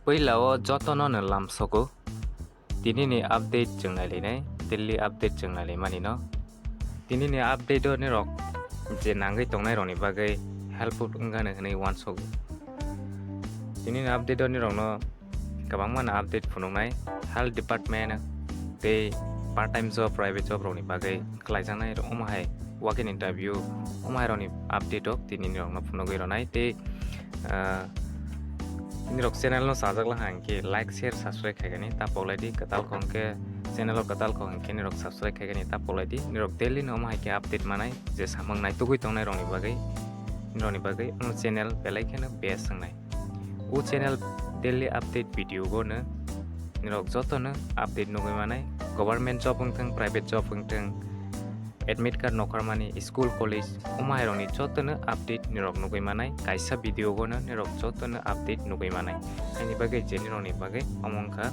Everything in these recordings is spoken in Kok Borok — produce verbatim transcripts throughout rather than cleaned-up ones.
Puila o jotono no lamsogo. Tini ni update chwng nailainai, daily update chwng nailaimani no. Tini ni update o nirok je nangwi tongnai rokni bagwi helpful wngano hwnwi uansogo. Tini ni update o nirokno kwbangma no update phunuknai, health department tei part time job, private job rokni bagwi khlaijaknai, omo hai walk in interview, omo hai rokni update rok tini nirokno phunugwi rwnai tei, ah, nirok channel no chajak laha hwnkhe like, share, subscribe khaikani ta poklaidi, kwtal kho hwnkhe channel o kwtal kho hwnkhe nirok subscribe khaikani ta poklaidi, nirok daily no omo hai khe update manai je samung naitugwi tongnai rokni bagwi, nirokni bagwi omo channel belai kheno best wngnai. O channel daily update video go no nirok joto no update nugwi manai, government job wngthang, private job wngthang, admit card nokharmani, school, college, omo hai rokni joto no update nirok nugwi manai, kaisa video go no nirok joto no update nugwi manai. Haini bagwi je nirokni bagwi omo wngkha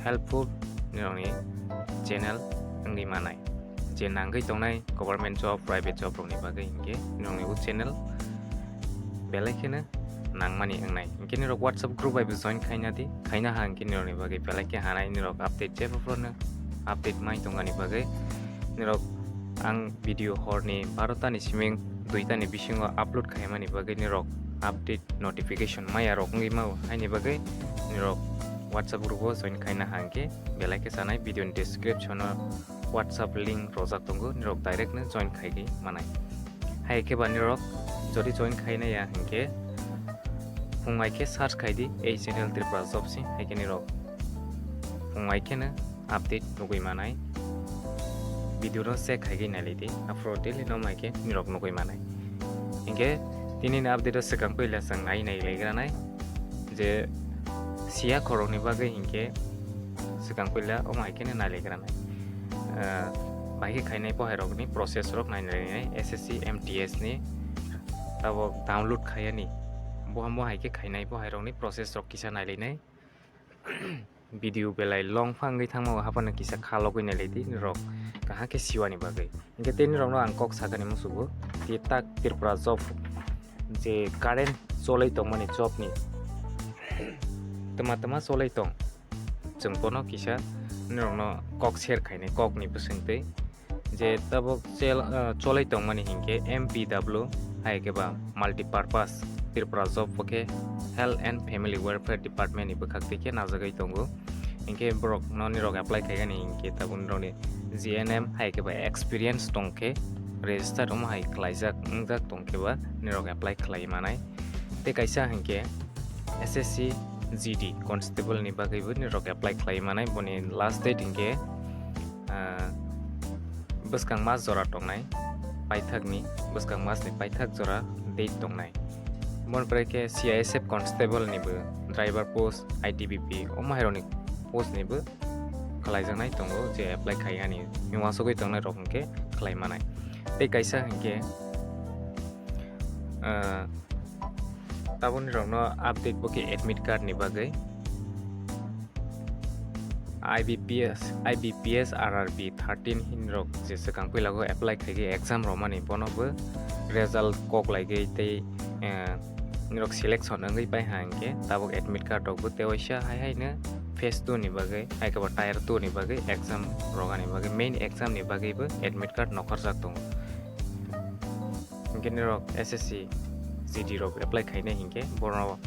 helpful nirokni channel wngwi manai. Je nangwi tongnai government job, private job rokni bagwi hinkhe nirokni o channel belai kheno nangmani wngnai. Hinkhe nirok WhatsApp group bai bo join khaina di, khaina ha hinkhe nirokni bagwi belai khe hanai, nirok update jebo phano update mai tongani bagwi nirok ang video horni barota ni siming duita ni bisingo upload khaimani bagwi nirok update notification maya rok wngwi mao, haini bagwi nirok WhatsApp group o join khaina ha hinkhe belai khe chanai, video ni description o WhatsApp link rojak tongo, nirok direct no join khaigwi manai. Hai khe ba nirok jodi join khaina ya hinkhe phung ai khe search khai di ei channel Tripura Job si, hai khe nirok phung ai khe no update nugwi manai, video no check khaigwi nailai di, aphuru daily no mai khe nirok nugwi manai. Hinkhe tini ni update o swkang puila chwng nai nai lai granai je siya khorokni bagwi hinkhe swkang puila omo hai kheno nai lai granai. Ah, bahai khe khainai bo hai rokni process rok nai nai nai S S C M T S ni tabok download khaiyani bo, bo hai khe khainai bo hai rokni process rok kisa nai lai nai. Video belai long phangwi thangma o haphano kisa khalogwi nailai di nirok kaham khe siwani bagwi. Hinkhe tei nirokno ang kok sakani musugo, tei tak Tripura job je current cholai tongmani job ni twma twma cholai tong, chwng bono kisa nirokno kok share khainai kokni bwswng twi. Je tabok chel-, ah, cholai tongmani hinkhe M P W hai khe ba multipurpose Tripura job bo khe Health and Family Welfare Department ni bwkhak twi khe najagwi tongo. Hinkhe borok no nirok apply khaigani hinkhe tabuk nirokni G N M hai khe ba experience tongkhe register omo hai khlaijak wngjak tongkhe ba nirok apply khlai manai. Tei kaisa hinkhe S S C G D constable ni bagwi bo nirok apply khlai manai, boni last date hinkhe ah, bwskang mas jora tongnai, paithakni, bwskang masni paithak jora date tongnai. Boni pore khe C I S F constable ni bo driver post, I T B P, omo hai rokni post ni bo khlaijaknai tongo, je apply khai ani uansugwi tongnai rok hinkhe khlai manai. Tei kaisa hinkhe, ah, taboni rokno update bo khe admit card ni bagwi. I B P S, I B P S R R B thirteen hinrok je swkang puila go apply khaigwi exam romani, bono bo result kok laigwi tei, eh, nirok selection wngwi pai ha hinkhe tabuk admit card rok bo tei waisa hai hai no phase two ni bagwi, hai khe bo tier two ni bagwi exam rogani bagwi, main exam ni bagwi bo admit card nokharjak tongo. Hinkhe nirok S S C G D rok apply khainai hinkhe bono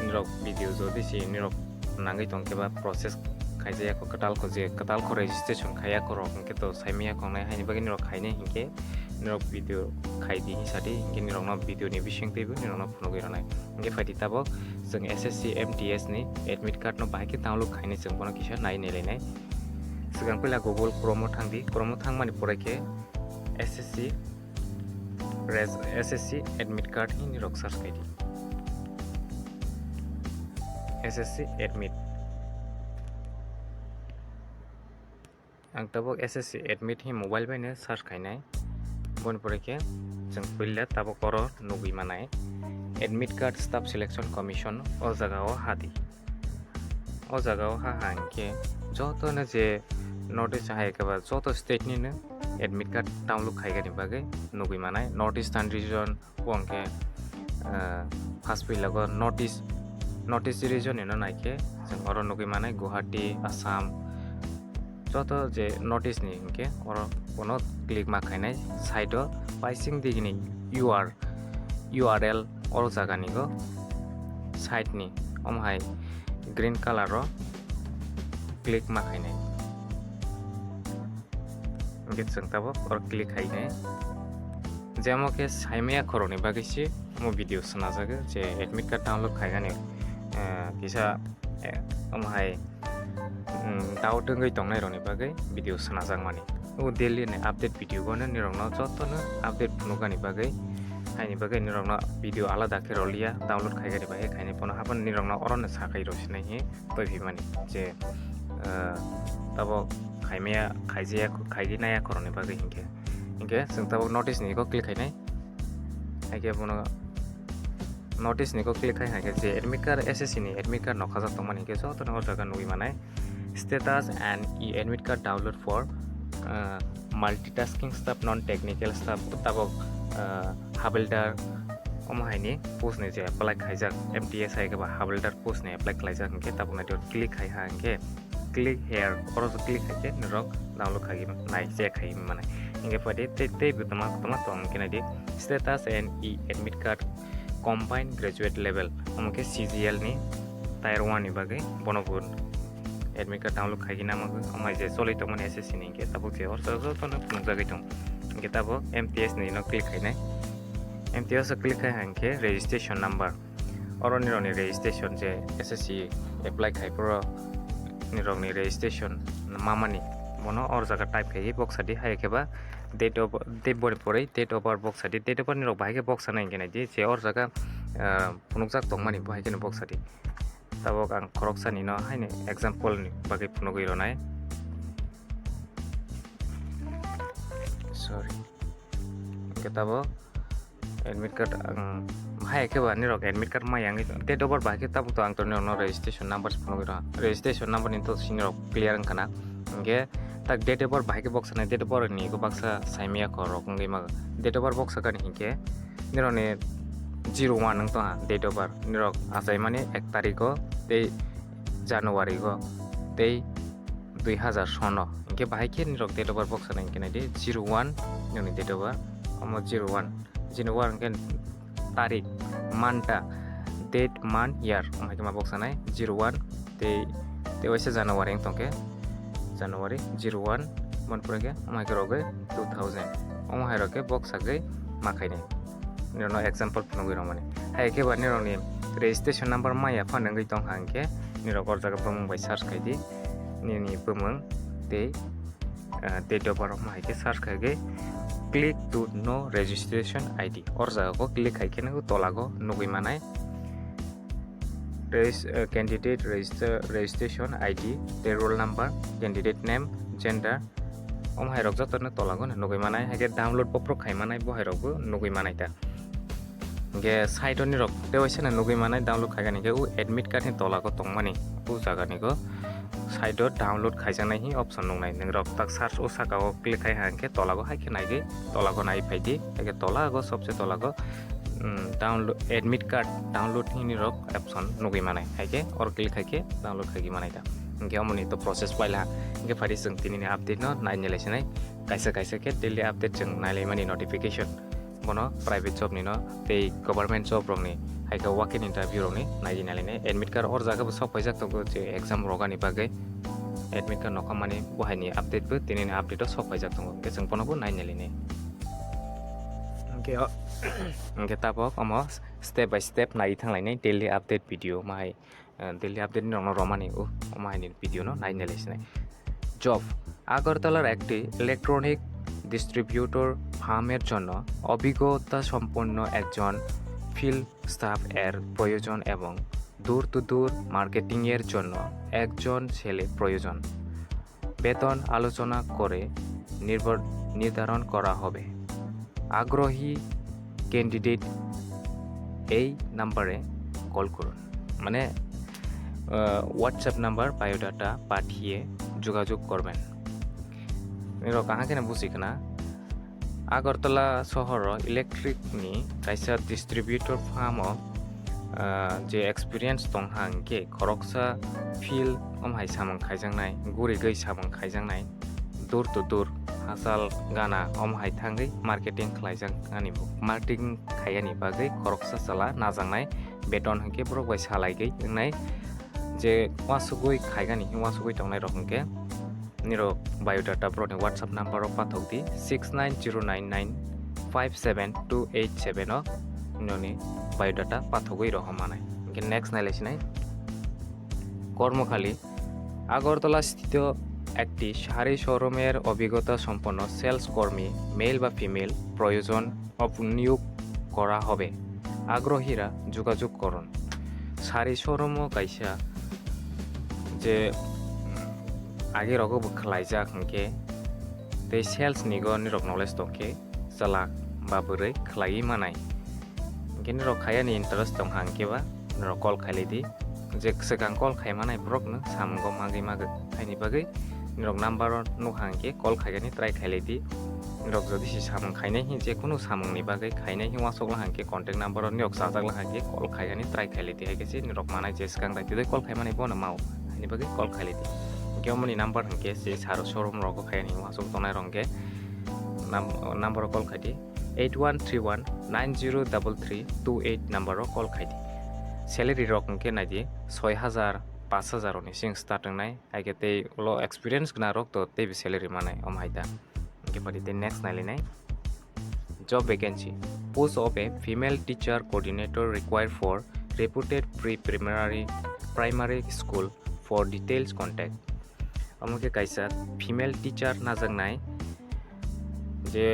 nirok video jodi se nirok nangwi tongkhe ba process khaijaya kho kwtal kho, je kwtal kho registration khaiya kho rok hinkhe to saimaya kho nai, haini bagwi nirok khainai hinkhe nirok video khai di hinsa di, hinkhe nirokno video ni bising twibo nirokno phunugwi rwnai. Hinkhe phaidi tabok chwng S S C M T S ni admit card no bahai khe download khainai, chwng bono kisa nai nai lainai. Swkang puila Google Chrome o thang di, Chrome o thangmani pore khe S S C res-, S S C admit card hinwi rok search khai di. S S C admit. Ang tabuk S S C admit hi mobile bai no search khainai. Boni pore khe chwng puila tabuk oro nugwi manai admit card staff selection commission o jaga o ha di. O jaga o ha ha hinkhe joto no je notice hai khe ba joto state ni no admit card download khaigani bagwi nugwi manai. North Eastern region bo hwnkhe, ah, first puila go North East North East region ni no naikhe chwng oro nugwi manai Guwahati, Assam, joto je North East ni hinkhe oro bono click ma khainai side o paising digini U R, U R L oro jaga ni go side ni omo hai green color o click ma khainai. Hinkhe chwng tabuk oro click khainai. Jemo khe saimaya khorokni bagwi se omo video swnajago je admit card download khainani, eh, kisa, eh, omo hai, mm, doubt wngwi tongnai rokni bagwi video swnajakmani. O daily ni update video bono nirokno jotono update phunukani bagwi, haini bagwi nirokno video alada khe rwliya download khaigani bagwi khaini bono haphano nirokno orono sakai rw sinai hi. Twi phimani je, ah, tabuk khaimaya, khaijaya, khaigwi naya khorokni bagwi hinkhe. Hinkhe chwng tabuk notice ni iko click khainai. Haikhe bono notice ni iko click khai haikhe je admit card, S S C ni admit card nokhajak tongmani hinkhe jotono o jaga nugwi manai. Status and e-admit card download for, ah, multitasking staff, non-technical staff, tabuk, ah, habildar, omo haini post ni je apply khaijak, M T S hai khe ba habildar post ni apply khlaijak hinkhe tabuk naitio click khai ha hinkhe click here, oro se click khai khe norok download khai nai, check khai manai. Hinkhe phaidi tei, tei bo tongma, tongma tong hinkhe naidi status and e-admit card combined graduate level, omo khe C G L ni tier one ni bagwi bono bo admit card download khai nai, omo hai je choli tongmani S S C ni hinkhe tabuk je oro jotono phunukjagwi tong. Hinkhe tabuk M T S ni no click khainai. M T S o click khai hinkhe registration number. Oro nirokni registration je S S C apply khai phuru nirokni registration mamani bono or jaga type khai box sadi, hai khe ba date of, date boni pore date of birth box sadi, date of birth nirok bahai khe box sanai hinkhe naidi je or jaga, ah, phunukjak tongmani bahai kheno box sadi. Tabuk ang khoroksa ni no haini example ni bagwi phunugwi rwnai. Sorry. Hinkhe tabuk admit card ang hai khe ba nirok admit card mai yang date of birth bai khe tabuk to ang to nirok no registration number se phunugwi rw. Registration number ni to sini rok clear wngkha na. Hinkhe tak date of birth bai khe box sanai, date of birth ni ko baksa saimaya khorok wngwi ma date of birth box sakani hinkhe nirok ni zero one wng tong ha date of birth, nirok achaimani ek tarikh o tei January o tei dui hazar sono. Hinkhe bahai khe nirok date of birth box sanai hinkhe naidi zero one nirokni date of birth, omo zero one, zero one hinkhe tarik, month ta, date, month, year, omo hai khe ma box sanai zero one tei, tei waisa January wng tong khe January zero one, boni pore khe omo hai khe rogwi two thousand, omo hai rok khe box sagwi ma khainai. Nirokno example phunugwi rwmani. Hai khe ba nirokni registration number maya phano wngwi tong ha hinkhe nirok or jaga bumung bai search khai di. Nini bumung tei, ah, date of birth rok hai khe search khai khe click to know registration I D. Or jaga o click khai khe nw tola o nugwi manai. Regis-, ah, candidate register, registration I D, tei roll number, candidate name, gender, omo hai rok joto no tola o nugwi manai, hai khe download bo phuru khai manai, bo hai rok bo nugwi manai ta. Hinkhe side o nirok tei waisa no nugwi manai download khai gani hinkhe o admit card ni tola o tongmani o jaga ni o side o download khaijaknai hi option nuknai. Nirok tak search o saka o click khai ha hinkhe tola o hai khe naigwi tola o nai phai di, hai khe tola o sobse tola o, um, download, admit card download hini rok option nugwi manai, hai khe or click khai khe download khai manai ta. Hinkhe omoni to process paila. Hinkhe phaidi chwng tinini update no nainai lai sinai. Kaisa kaisa khe daily update chwng nailaimani notification. Bono private job ni no tei government job rok ni hai khe walk in interview rok ni naidi nailainai. Admit card or jaga bo sok paijak tongo je exam rogani bagwi. Admit card nokha mani bo hai ni update bo tinini update o sok paijak tongo. Hinkhe chwng bono bo nainai lainai. Hinkhe o, hinkhe tabuk omo step by step nai thang lainai daily update video ma hai. Eh, daily update ni rokno romani o, omo hai ni video no nai nai lai sinai. Job, আগরতলার একটি electronic distributor ফার্মের জন্য অভিজ্ঞতা সম্পন্ন একজন field staff এর প্রয়োজন এবং ডোর টু ডোর মার্কেটিং এর জন্য একজন ছেলে প্রয়োজন। বেতন আলোচনা করে নির্ভর-, নির্ধারণ করা হবে। আগ্রহী ক্যান্ডিডেট এই নাম্বারে কল করুন, মানে, আহ, WhatsApp নাম্বার বায়োডাটা পাঠিয়ে যোগাযোগ করবেন। Nirok kaham khe no buji khna, Agartala sohoro electric ni kaisa distributor farm o ah, je experience tong ha hwnkhe khoroksa field om hai samung khaijaknai, gurigwi samung khaijaknai, door to door, hachal gana om hai thangwi marketing khlaijak ani bo. Marketing khaiyani bagwi khoroksa chwla najaknai, beton hwnkhe borok bai salaigwi wngnai, je uansugwi khaigani, uansugwi tongnai rok hwnkhe nirok biodata borokni WhatsApp number o pathok di, six nine zero nine nine five seven two eight seven o nini biodata pathogwi rohormanai. Hwnkhe next nailaisinai, কর্মখালি। আগরতলা স্থিত একটি শাড়ি শোরুমের অভিজ্ঞতা সম্পন্ন সেলস কর্মী, মেল বা ফিমেল, প্রয়োজন অব নিয়োগ করা হবে। আগ্রহীরা যোগাযোগ করুন। Sari showroom o kaisa je, mm, age rogo bo khlaijak hwnkhe tei sales ni go nirok knowledge tongkhe chwla ba bwrwi khlaiwi manai. Hwnkhe nirok khaiyani interest tong ha hwnkhe ba nirok call khailai di. Je swkang call khaimanai borokno samungo magwi magwi. Haini bagwi nirok number o nukha hwnkhe call khaigani try khailai di. Nirok jodi se samung khainai hin, je kunu samungni bagwi khainai hin uansuk la hwnkhe contact number o nirok chajak la hwnkhe call khaigani try khailai di. Hai khe se nirok manai je swkang daitwdwi call khaimani bono mao. Haini bagwi call khailai di. Hwnkhe omoni number hwnkhe se saro showroom rogo khaiyani uansuk tongnai rok hwnkhe nam-, number o call khai di. Eight one three one nine zero double three two eight number o call khai di. Salary rok hwnkhe nai di, soi hajar, pash hajar ni sing start wngnai, hai khe tei ulo experience gwnang rok to teibo salary manai om hai ta. Hwnkhe pari tei next nailainai. Job vacancy. Post of a female teacher coordinator required for reputed pre-primary, primary school for details contact. Omo khe kaisa female teacher najaknai je,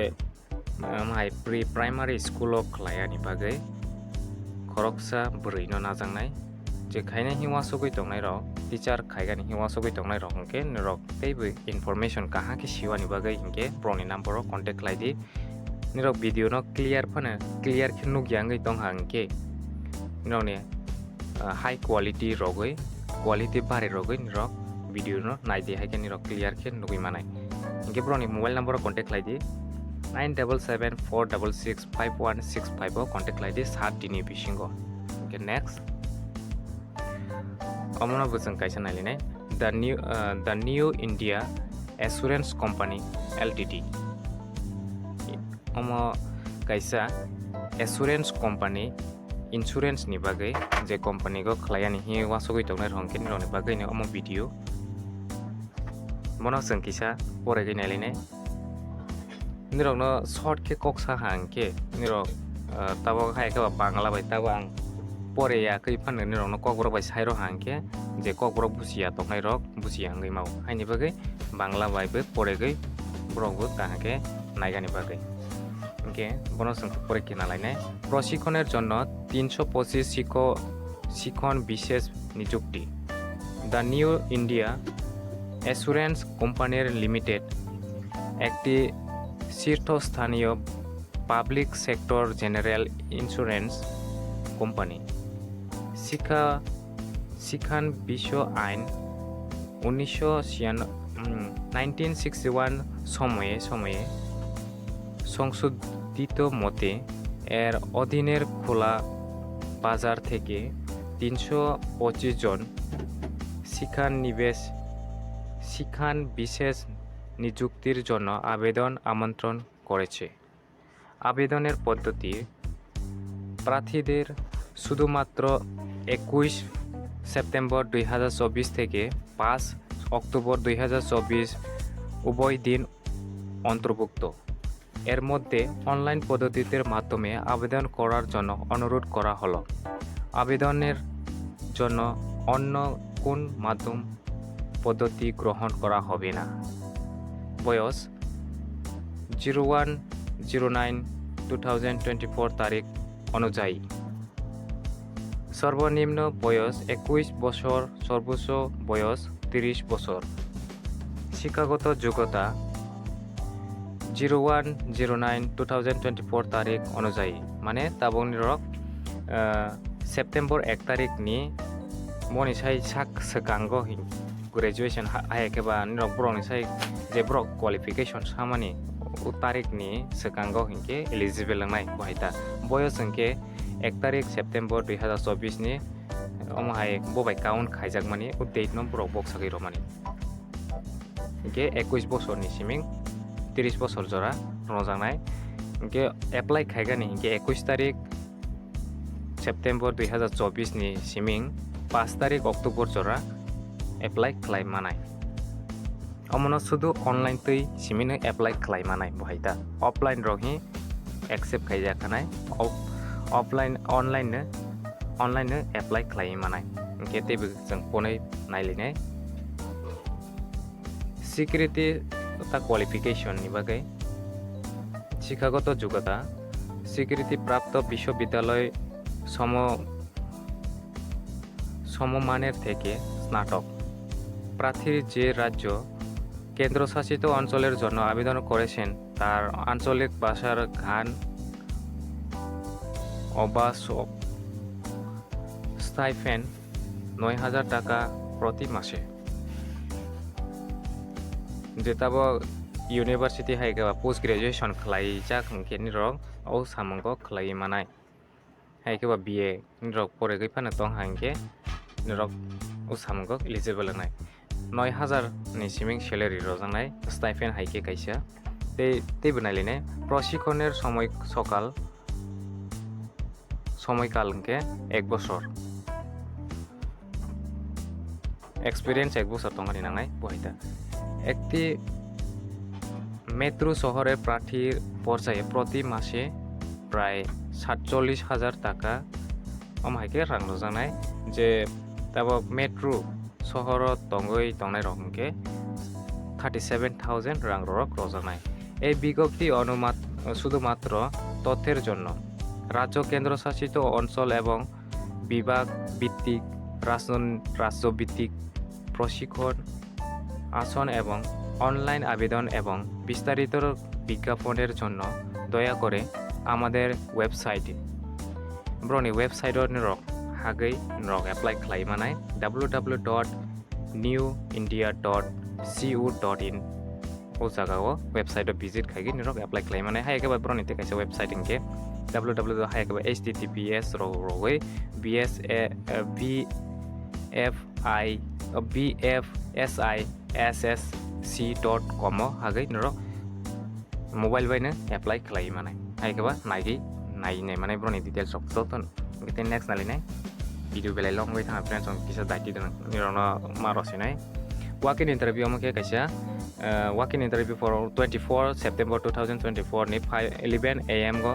um, hai pre-primary school o khlaiyani bagwi khoroksa bwrwino najaknai. Je khainai hin uansugwi tongnai rok, teacher khaigani hin uansugwi tongnai rok hwnkhe norok teibo information kaham khe siwani bagwi hinkhe borokni number o contact khlai di. Nirok video no clear phano clear khe nukya wngwi tong ha hwnkhe nirokni, ah, high quality rogwi, quality bari rogwi nirok video no nai di, hai khe nirok clear khe nugwi manai. Hinkhe borokni mobile number o contact khlai di, nine double seven four double six five one six five o contact khlai di, sat dini bisingo. Hinkhe next. Omono bo chwng kaisa nailinai, The New, uh, The New India Assurance Company L T D. Omo kaisa assurance company, insurance ni bagwi, je company go khlaiyani hi uansugwi tongnai rok hwnkhe nirokni bagwi ni omo video. Bono chwng kisa poregwi nailinai. Nirokno short khe kok sa ha hwnkhe nirok, ah, tabok hai khe ba Bangla bai tabok ang pore ya khe phano nirokno kokborok bai sai rw ha hwnkhe je kokborok buchiya tongnai rok buchiya wngwi mao. Haini bagwi Bangla bai bo poregwi borok bo kaham khe naigani bagwi. Hwnkhe bono chwng pore khe nalainai. প্রশিক্ষণের জন্য তিনশো পঁচিশ শিক্ষ-, শিক্ষণ বিশেষ নিযুক্তি। The New India Assurance Company Limited একটি শীর্ষস্থানীয় public sector general insurance company. শিক্ষা, শিক্ষান বিশ্ব আইন উনিশশো ছিয়ানব্বই, উম, নাইনটিন সিক্সটি ওয়ান সময়ে, সময়ে সংশোধিত মতে এর অধীনের খোলা বাজার থেকে তিনশো পঁচিশ জন শিক্ষানিবেশ, শিক্ষান বিশেষ নিযুক্তির জন্য আবেদন আমন্ত্রণ করেছে। আবেদনের পদ্ধতি: প্রার্থীদের শুধুমাত্র একুশ সেপ্টেম্বর দুই হাজার চব্বিশ থেকে পাঁচ অক্টোবর দুই হাজার চব্বিশ উভয় দিন অন্তর্ভুক্ত। এর মধ্যে অনলাইন পদ্ধতির মাধ্যমে আবেদন করার জন্য অনুরোধ করা হলো। আবেদনের জন্য অন্য কোন মাধ্যম পদ্ধতি গ্রহণ করা হবে না। বয়স zero one zero nine two thousand twenty four তারিখ অনুযায়ী। সর্বনিম্ন বয়স একুশ বছর, সর্বোচ্চ বয়স তিরিশ বছর। শিক্ষাগত যোগ্যতা zero one zero nine two thousand twenty four তারিখ অনুযায়ী, মানে tabok nirok, ah, September ek tarik ni moni sai sak swkango hin graduation ha-, hai khe ba nirok borok ni sai je borok qualification samani o tarik ni swkango hinkhe eligible wngnai bo hai ta. Boyos hinkhe ek tarik September dui hazar chobbish ni omo hai bo bai count khaijakmani, o date no borok boksagwi romani. Hingke ekush bosorni siming tris bosor jora rwjaknai. Hingke apply khaigani hingke ekush tarik September dui hazar chobbish ni siming paanch tarik October jora apply khlai manai. Omono sudu online twi simino apply khlai manai bo hai ta. Offline rok hi accept khaijak khanai. Off-, offline, online no, online no apply khlai manai. Hingke teibo chwng ponwi nailinai. Security ta qualification ni bagwi শিক্ষাগত যোগ্যতা, স্বীকৃতিপ্রাপ্ত বিশ্ববিদ্যালয় সম-, সমমানের থেকে স্নাতক। প্রার্থীর যে রাজ্য কেন্দ্রশাসিত অঞ্চলের জন্য আবেদন করেছেন, তার আঞ্চলিক ভাষার গান অভ্যাস stipend নয় হাজার টাকা প্রতি মাসে। Jeta bo university hai khe ba post graduation khlaijak hwnkhe nirok o samungo khlaiwi manai. Hai khe ba B A nirok poregwi phano tong hai hwnkhe nirok o samungo eligible wngnai. Noi hazar ni siming salary rwjaknai, stipend hai khe kaisa. Tei, teibo nailinai, proshikhoner somoy sokal, somoy kal hwnkhe ek bosor. Experience ek bosor tongani nangnai bo hai ta. একটি মেট্রো শহরের প্রার্থীর পর্যায়ে প্রতি মাসে প্রায় সাতচল্লিশ হাজার টাকা omo hai khe rang rwjaknai, je tabok metro sohoro tongwi tongnai rok hwnkhe thirty seven thousand rang rok rwjaknai. এই বিজ্ঞপ্তি অনুমাত-, শুধুমাত্র তথ্যের জন্য। রাজ্য কেন্দ্রশাসিত অঞ্চল এবং বিভাগ ভিত্তিক রাজন-, রাজ্য ভিত্তিক প্রশিক্ষণ আসন এবং অনলাইন আবেদন এবং বিস্তারিত বিজ্ঞাপনের জন্য দয়া করে আমাদের ওয়েবসাইটে, borokni website o norok hagwi norok apply khlai manai, W W W dot new india dot co dot in. O jaga o website o visit khaigwi norok apply khlai manai. Hai khe ba borokni tei kaisa website hwnkhe W W W hai khe ba H T T P S rok rogwi B S A, eh, B F I, oh, B F S I S S C dot com o hagwi norok mobile bai no apply khlai manai. Hai khe ba naigwi nai nai manai borokni details rok joto no. Hwnkhe tei next nai linai video belai long wngwi thangkha friends, chwng kisa daiti dwng nirokno ma rw sinai. Walk-in interview omo khe kaisa, eh, walk-in interview for twenty four September two thousand twenty four ni eleven A M go,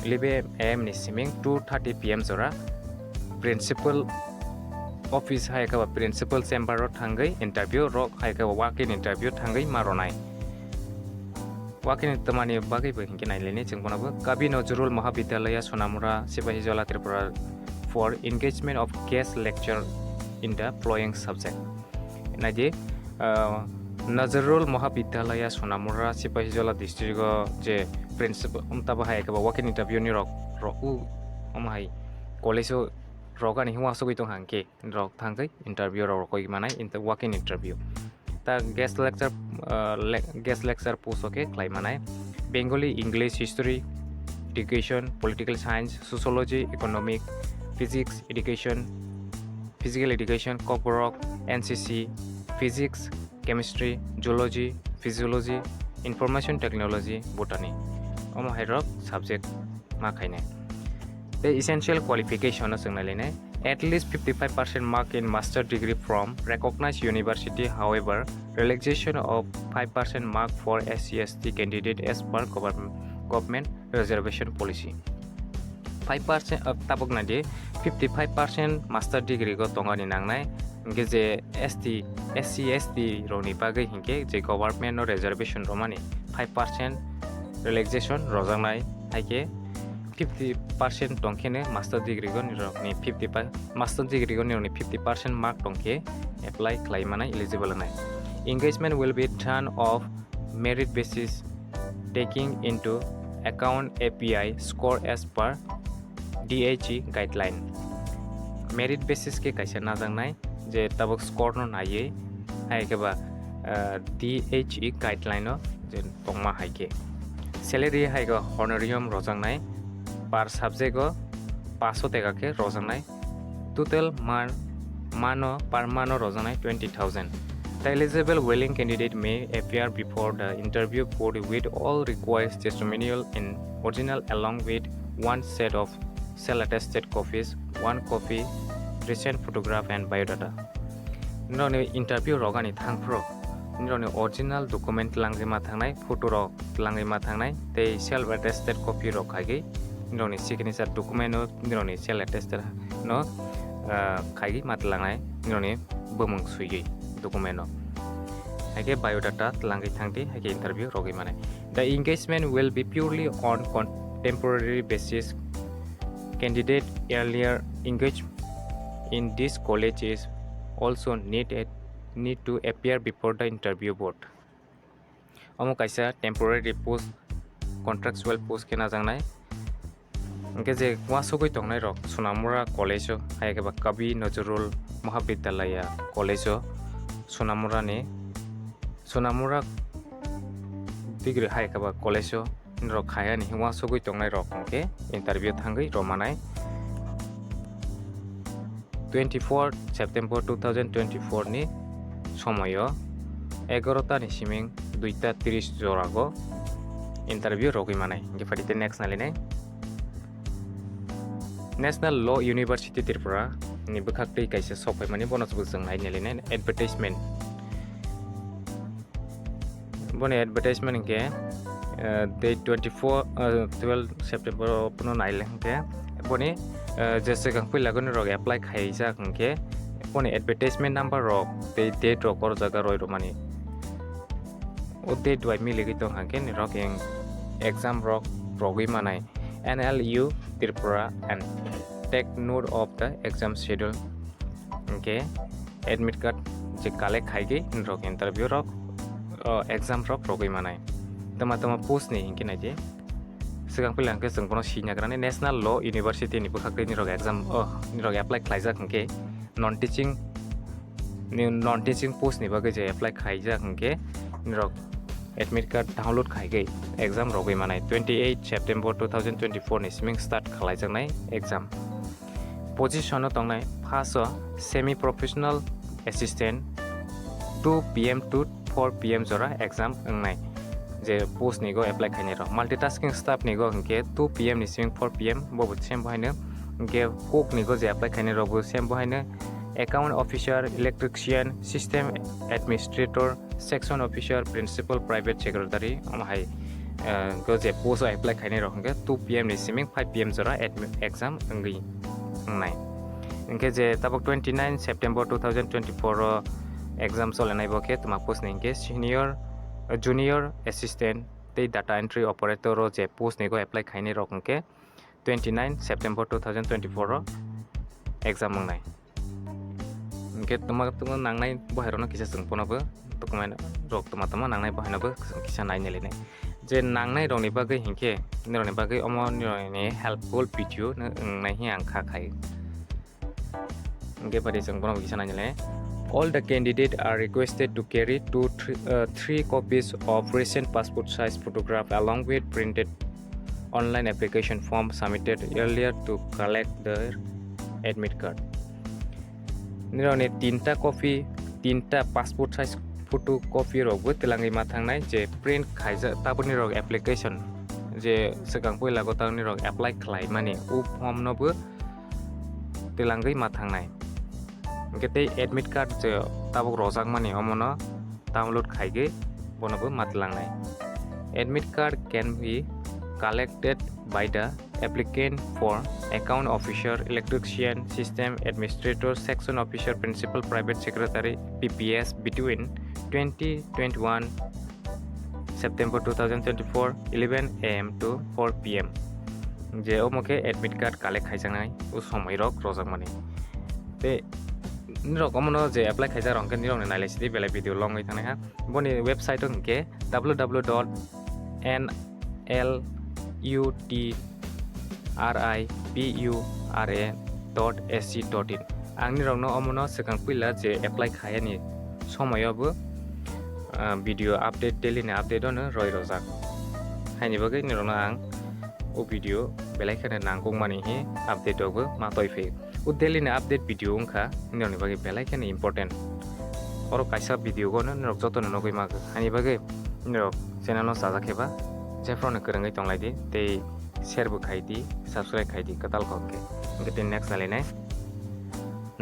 eleven A M ni siming two thirty P M jora principal office hai khe ba principal chamber o thangwi interview rok hai khe ba walk-in interview thangwi ma rwnai. Walk-in twmani bagwi bo hinkhe nai lainai chwng bono bo. Kabi Nazrul Mahavidyalaya Sonamura, Sipahijola, Tripura for engagement of guest lecture in the following subject. Naidi, ah, Nazrul Mahavidyalaya Sonamura, Sipahijola district o je principal, um, tabo hai khe bo walk-in interview ni rok, rok u, um, hai college o rok ani hwnwi asugwi tong hang khe rok thangwi interview rok rokoi manai, inter-, walk-in interview. Ta guest lecture, ah, le-, guest lecture post o khe khlai manai. Bengali, English, History, Education, Political Science, Sociology, Economic, Physics, Education, Physical Education, Kokborok, N C C, Physics, Chemistry, Zoology, Physiology, Information Technology, Botany. Omo hai rok subject ma khainai. Tei essential qualification no chwng nai lainai. At least fifty five percent mark in master degree from recognized university, however, relaxation of five percent mark for S C S T candidate as per government, government reservation policy. Five percent, uh, tabuk nai di, fifty five percent master degree go tongani nangnai. Hingke je S T, S C, S T rokni bagwi hingke je government no reservation romani five percent relaxation rojaknai, hai khe fifty percent tongkheno master degree go nirokni fifty pa-, master degree go nirokni fifty percent mark tongkhe apply khlai manai, eligible wngnai. Engagement will be done of merit basis taking into account A P I score as per D H E guideline. Merit basis khe kaisa najaknai, je tabuk score no naiwi, hai khe ba, ah, D H E guideline o je tongma hai khe. Salary hai khe honorarium rojaknai per subject o paso teka khe rojaknai. Total man, mano, per mano rojaknai twenty thousand. The eligible willing candidate may appear before the interview board with all required testimonial in original along with one set of self attested copies, one copy, recent photograph and biodata. Nirokni interview rogani thangphuru nirokni original document twlangwi ma thangnai, photo rok twlangwi ma thangnai, tei self attested copy rok khaigwi nirokni signature document o nirokni self attested no, ah, khaigwi ma twlangnai nirokni bumung suigwi document o. Haikhe biodata twlangwi thangdi, haikhe interview rogwi manai. The engagement will be purely on con-, temporary basis. Candidate earlier engaged in this college is also need a, need to appear before the interview board. Omo kaisa temporary post, contractual post khe najaknai. Hingke je uansugui tongnai rok Sonamura college o, hai khe ba Kavi Nazrul Mahavidyalaya college o, Sonamura ni, Sonamura degree hai khe ba college o, norok khai ani uansugui tongnai rok hingke interview thangwi rw manai. Twenty four September two thousand twenty four ni somoyo egarota ni siming duita tris jorago interview rogwi manai. Hingke phaidi tei next nailainai. National Law University Tripura ni bwkhak twi kaisa sok phaimani, bono chwng nai nailainai advertisement. Boni advertisement hingke, eh, date twenty four, eh, twelve September o phano naile hingke boni, eh, je swkang puila goni rok apply khaijak hingke boni advertisement number rok tei date rok oro jaga roi rwmani. O date bai miligwi tong hingke nirok eng exam rok rogwi manai N L U Tripura and take note of the exam schedule. Hingke admit card je collect khaigwi norok interview rok, o, exam rok rogwi manai. Tama tama post ni hingke naidi. Swkang puila hingke chwng bono sinagrani National Law University ni bwkhak twi nirok exam, o, nirok apply khlaijak hingke non teaching ni, non teaching post ni bagwi je apply khaijak hingke nirok admit card download khaigwi exam rogwi manai. Twenty eight September two thousand twenty four ni siming start khlaijaknai exam. Position o tongnai first o semi professional assistant, two P M to four P M jora exam wngnai. Je post ni go apply khainai rok, multitasking staff ni go hingke two P M ni siming four P M bo bo same bo haino. Hingke cook ni go je apply khainai rok bo same bo haino. Account officer, electrician, system administrator, section officer, principal, private secretary, omo hai, eh, go je post o apply khainai rok hingke two P M ni siming five P M jora admi-, exam wngwi wngnai. Hingke je tabok twenty nine September two thousand twenty four o exam solenai bo khe tma post ni hingke senior, eh, junior assistant tei data entry operator o je post ni go apply khainai rok hingke twenty nine September two thousand twenty four o exam wngnai. Hingke tma tma nangnai bohairokno kisa chwng bono bo document rok tma tma nangnai bohaino bo kisa nai nailainai. Je nangnai rokni bagwi hingke nirokni bagwi omo nirokni helpful video no wngnai hi ang kha khai. Hingke pari chwng bono bo kisa nai nailainai. All the candidate are requested to carry two, three, uh, three copies of recent passport size photograph along with printed online application form submitted earlier to collect their admit card. Nirokni tinta copy, tinta passport size photo copy rok bo twlangwi ma thangnai je print khaijak tabuk nirok application je swkang puila gotang nirok apply khlaimani o form no bo twlangwi ma thangnai. Hingke tei admit card je tabuk rojakmani omono download khaigwi bono bo ma twlangnai. Admit card can be collected by the applicant for account officer, electrician, system administrator, section officer, principal, private secretary, P P S between twenty twenty-one September two thousand twenty-four, eleven A M to four P M. Je omo khe admit card collect khaijaknai o somoi rok rojakmani. Tei nirok omono je apply khaijak rok hwnkhe nirokni nailai sidi belai video long wi thangnai ha. Boni website o hwnkhe W W W dot N L U T R I P U R A dot S C dot in. Ang nirokno omono swkang puila je apply khaiyani somoyo bo, ah, video update, daily ni update ono roi rojak. Haini bagwi nirokno ang o video belai kheno nangkukmani hi update rokbo ma toi phi. O daily ni update video wngkha, nini bagwi belai kheno important. Oro kaisa video gono norok jotono nugwi mago. Hani bagwi norok channel no sajak khe ba, jephru no kwrwngwi tonglai di, tei share bo khai di, subscribe khai di, kwtal kok khe. Hwnkhe tei next nalai nai.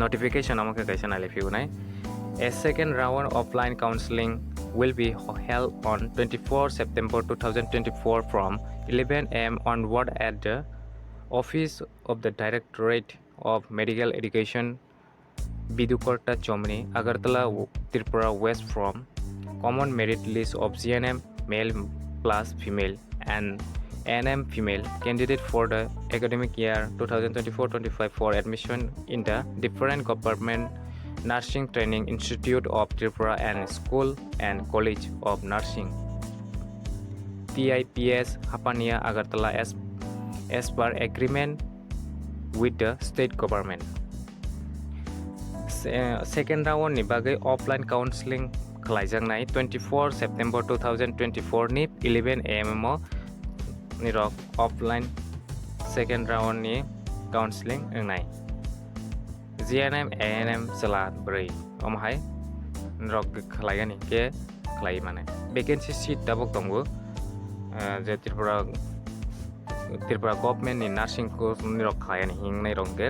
Notification omo khe kaisa nalai phiyunai. A second round offline counseling will be held on twenty-four September two thousand twenty-four from eleven a m onward at the office of the Directorate of Medical Education, Bidukorta Chomni, Agartala, Tripura West from common merit list of G N M male plus female and A N M female candidate for the academic year two thousand twenty-four twenty-five for admission in the different government nursing training institute of Tripura and school and college of nursing, T I P S, Hapania, Agartala as, as per agreement with the state government. Se-, second round ni bagwi offline counseling khlaijaknai twenty-four September two thousand twenty-four ni eleven a m o nirok offline second round ni counseling wngnai. G N M, A N M chwla bwrwi omo hai nirok khlaigani khe khlai mane. Vacancy seat tabuk tongo, ah, je Tripura, Tripura government ni nursing course nirok khlaigani hingnai rok hwnkhe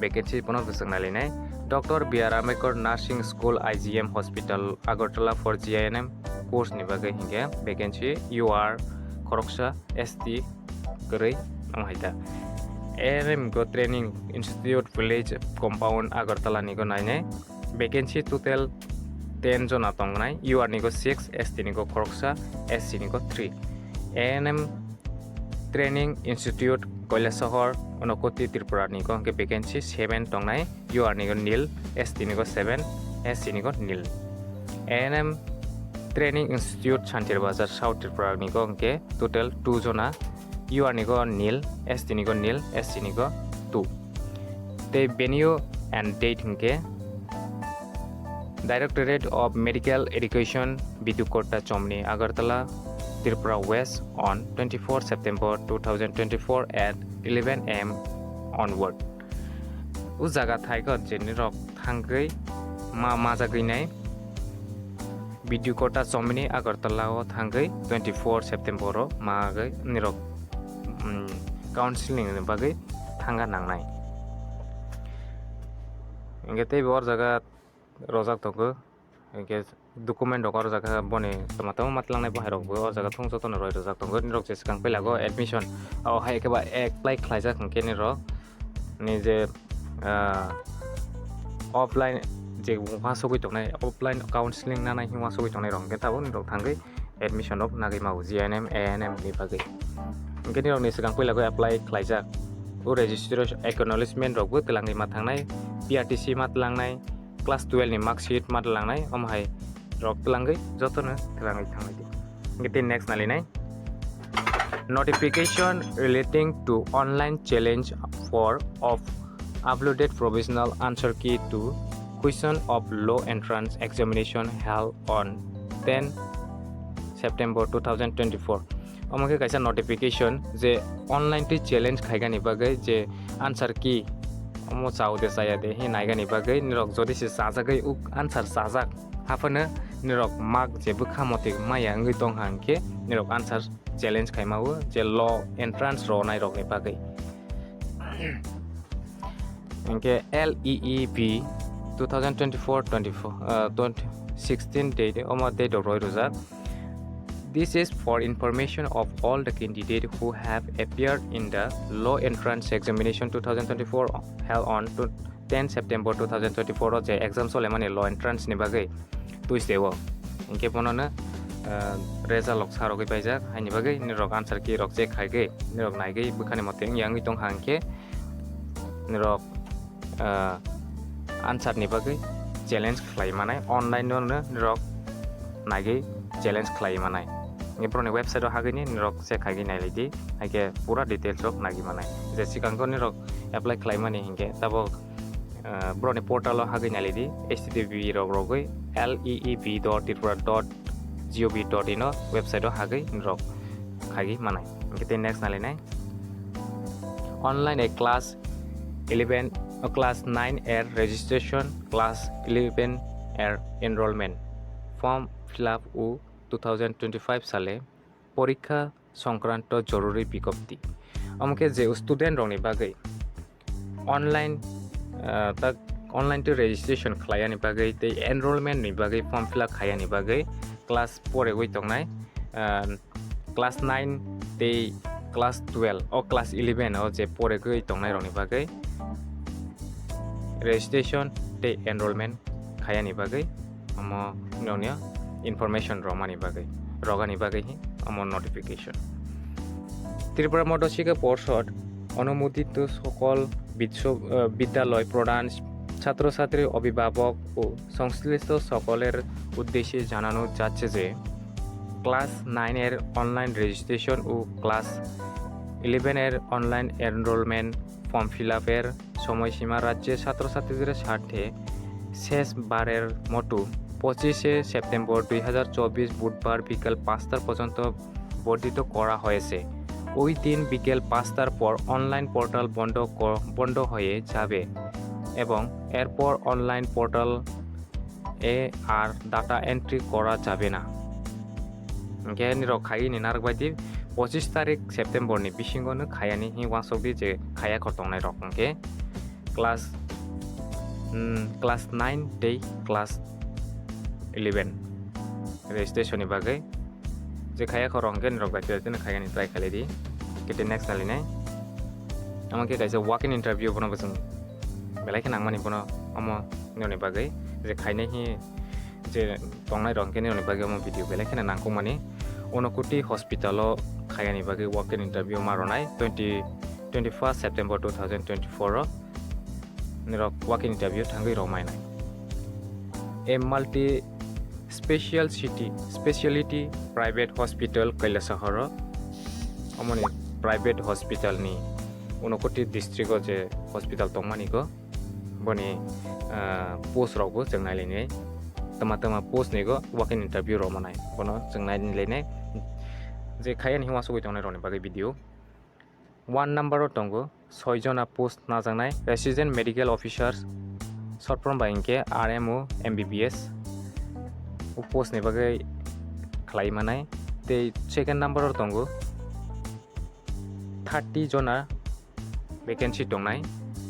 vacancy bono bwswk nailainai. Doctor B R Ambedkar Nursing School, I G M Hospital, Agartala for G I N M course ni bagwi hwnkhe vacancy U R khoroksa, S T kwrwi omo hai ta. A N M go Training Institute Village Compound Agartala ni go nainai. Vacancy total ten jona tongnai, U R ni go six, S T ni go khoroksa, S C ni go three. A N M Training Institute Kailasahar, Unakoti, Tripura ni go hwnkhe vacancy seven tongnai, U R ni go nil, S T ni go seven, S C ni go nil. A N M Training Institute Shantir Bazar, South Tripura ni go hwnkhe total two jona, U R ni go nil, S T ni go nil, S C ni go two. Tei venue and date hwnkhe Directorate of Medical Education, Bidukorta Chomni, Agartala, Tripura West on twenty-four September two thousand twenty-four at eleven a m onward. O jaga thaikon je nirok thangwi ma majagwi nai. Bidukorta Chomni Agartala o thangwi twenty-four September o magwi nirok, mm, counseling ni bagwi thangna nangnai. Hwnkhe teibo o jaga rojak tongo, hwnkhe document rok o jaga boni tama tama ma twlangnai bo hai rok bo o jaga thung jotono roi rojak tongo. Nirok je swkang pelago admission o hai khe ba apply khlaijak hwnkhe nirok ni je, ah, offline je uasugwi tongnai, offline counseling nanai hwnwi uasugwi tongnai rok hwnkhe tabuk nirok thangwi admission rok nagwi mao G N M, A N M ni bagwi. Hwnkhe nirok ni swkang pelago apply khlaijak o registration acknowledgement rok bo twlangwi ma thangnai, P R T C ma twlangnai, class twelve ni mark sheet ma twlangnai, omo hai rok twlangwi jotono twlangwi thanglai di. Hwnkhe tei next nalinai. Notification relating to online challenge for of uploaded provisional answer key to question of law entrance examination held on ten September two thousand twenty-four. Omo khe kaisa notification je online twi challenge khaigani bagwi je answer key omo chao de chaya de hi naigani bagwi nirok jodi se chajagwi uk answer chajak haphano nirok mark je bwkha motwi maya wngwi tong ha hwnkhe nirok answer challenge khaima o je law entrance ronai rokni bagwi. Hwnkhe L E E B two thousand twenty-four twenty-four, uh, twenty sixteen date, omo date rok roi rwjak. This is for information of all the candidate who have appeared in the law entrance examination two thousand twenty-four held on to ten September two thousand twenty-four o je exam solemani law entrance ni bagwi Tuesday o. Hwnkhe bonono, ah, result rok sa rogwi paijak, haini bagwi nirok answer key rok check khaigwi, nirok naigwi bwkhani mote wngya wngwi tong ha hwnkhe nirok, ah, answer ni bagwi challenge khlai manai, online no nirok naigwi challenge khlai manai. Hwnkhe borokni website o hagwi ni nirok check khaigwi nailai di, haikhe pura details rok naigwi manai. Je swkang khe nirok apply khlai mani hwnkhe tabok, ah, borokni portal o hagwi nailai di, H T T P rok rogwi L E E B dot tripura dot gov dot in o website o hagwi nirok khaigwi manai. Hwnkhe tei next nailainai. Online e class eleven, o class nine er registration, class eleven er enrollment form fill up o two thousand twenty-five sale porikha songkranto joruri bigjapti. Omo khe je student rokni bagwi online, ah, tak online to registration khlaiyani bagwi tei enrollment ni bagwi form fill up khaiyani bagwi class four egwi tongnai, ah, class nine tei class twelve o class eleven o je four egwi tongnai rokni bagwi registration tei enrollment khaiyani bagwi omo nokni information romani bagwi, rogani bagwi hi omo notification. Tripura Madhyashikha Porshod onumodito sokol bidso-, ah, bidyaloi pradhan, chhatro chhatri, obhibhabok o songslishto sokoler uddeshe janano jacche je class nine er online registration o class eleven er online enrollment form fill up er somoy sima rajye chhatro chhatridere sarthe shesh barer motu pochishe September dui hazar chobbish Budbar bikel panchta porjonto বর্ধিত করা হয়েছে। ওই দিন বিকেল পাঁচটার পর online portal বন্ধ ক-, বন্ধ হয়ে যাবে এবং এরপর অনলাইন পোর্টাল এ আর ডেটা এন্ট্রি করা যাবে না। Hingke nirok khayini narwk bai di, pochis tarik September ni bisingo no khayani hi wansok di je khaya khor tongnai rok hingke class, mm, class nine tei class eleven registration ni bagwi je khaya khor hingke nirok bai tei khayani try khalai di. Hingke tei next nali nai. Amo khe kaisa walk-in interview bono bo chwng belai khe nangmani bono omo nirokni bagwi je khainai hi je tongnai rok hingke nirokni bagwi omo video belai kheno nangkukmani. Unakoti hospital o khayani bagwi walk-in interview ma rwnai twenty, twenty-first September two thousand twenty-four o nirok walk-in interview thangwi rok mainai. A multi special city, speciality private hospital Kailasahar o, omoni private hospital ni Unakoti district o je hospital tongmani go, boni, ah, post rok bo chwng nailainai, tama tama post ni go walk-in interview rok manai, bono chwng nailainai. Je khayani hima sugwi tongnai rokni bagwi video. One number o tongo soi jona post najaknai, resident medical officers, short form bai hingke R M O, M B B S. O post ni bagwi khlai manai. Tei second number o tongo thirty jona vacancy tongnai.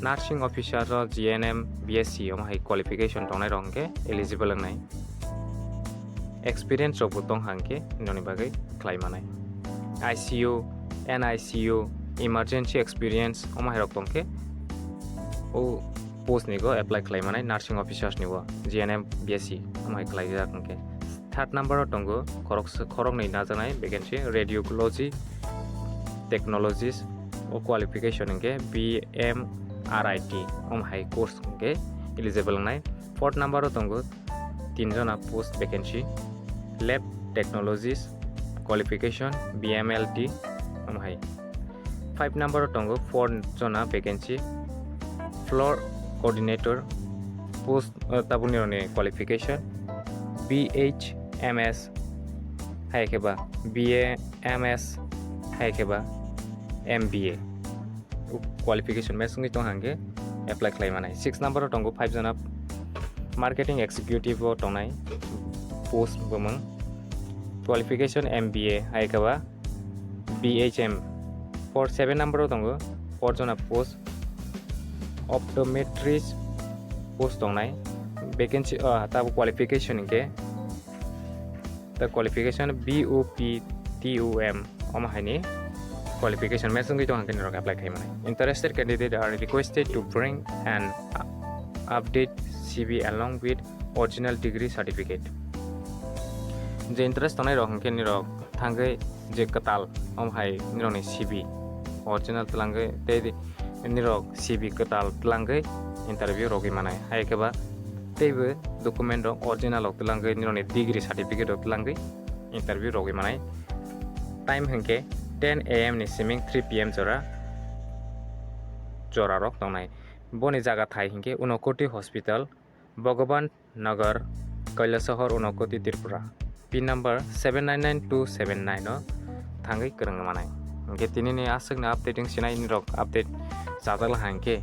Nursing officer o G N M, B S C omo hai qualification tongnai rok hingke eligible wngnai. Experience rok bo tong hangke noni bagwi khlai manai. I C U, N I C U, emergency experience omo hai rok tongkhe o post ni go apply khlai manai, nursing officers ni go, G N M, B S C omo hai khlai jak hingke. Third number o tongo khoroksa, khoroknwi najaknai vacancy, radiology technologist o qualification hingke B M R I T omo hai course hingke eligible wngnai. Fourth number o tongo tin jona post vacancy, lab technologist qualification B M L T omo hai. Five number o tongo four jona vacancy, floor coordinator post, eh, tabukni rokni qualification B H M S hai khe ba B A M S hai khe ba M B A. Qualification mesa wngwi tong hangke apply khlai manai. Six number o tongo five jona marketing executive o tongnai post bumung, qualification M B A hai khe ba B H M. For seven number o tongo four jona post, optometrist post tongnai, vacancy, ah, tabo qualification hingke ta qualification B O P T O M omo haini qualification mesa wngwi tong hangke nirok apply khai manai. Interested candidate are requested to bring an update C V along with original degree certificate. Je interest tongnai rok hingke nirok thangwi je kwtal omo hai nirokni C V original twlangwi tei nirok C V kwtal twlangwi interview rogwi manai. Hai khe ba teibo document rok original rok twlangwi nirokni degree certificate rok twlangwi interview rogwi manai. Time hingke ten A M ni siming three P M jora, jora rok tongnai. Boni jaga thai hingke Unakoti Hospital, Bhagavan Nagar, Kailasahar, Unakoti, Tripura. Pin number seven nine nine two seven nine o thangwi kwrwng manai. Khe tinini aswkni update wng sinai nirok update chajak la hangkhe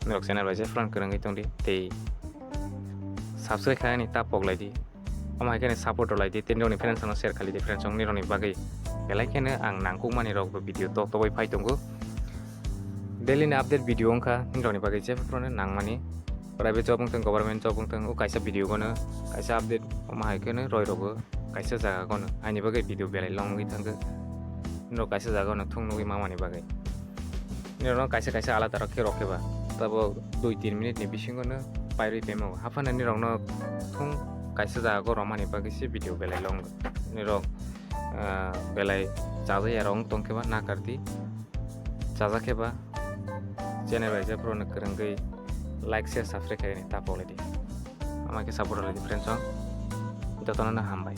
nirok channel bai je friend kwrwngwi tongdi tei subscribe khaini ta pok laidi. Omo hai kheno support rw laidi tei nirokni friends no share khaidi friends wng nirokni bagwi. Belai kheno ang nangkukmani rok bo video tok tokbai phai tongo. Daily ni update video wngkha nirokni bagwi je phano nangmani. Private job wngthang, government job wngthang, o kaisa video gono kaisa update omo hai kheno roi rogo kaisa jaga gono. Aini bagwi video belai long wngwi thangkhe. Nirok kaisa jaga gono thung nugwi mamani bagwi. Nirokno kaisa kaisa alada rok khe rok khe ba. Tabo dui tin minute ni bisingo no pairwi pemo. Haphano nirokno thung kaisa jaga go romani bagwi se video belai long. Nirok, ah, belai chajak ya rok wng tong khe ba nakardi. Chajak khe ba channel bai je phano kwrwngwi like, share, subscribe khaini ta pok laidi. Ama khe support rw laidi friends wng. Jotono no hambai.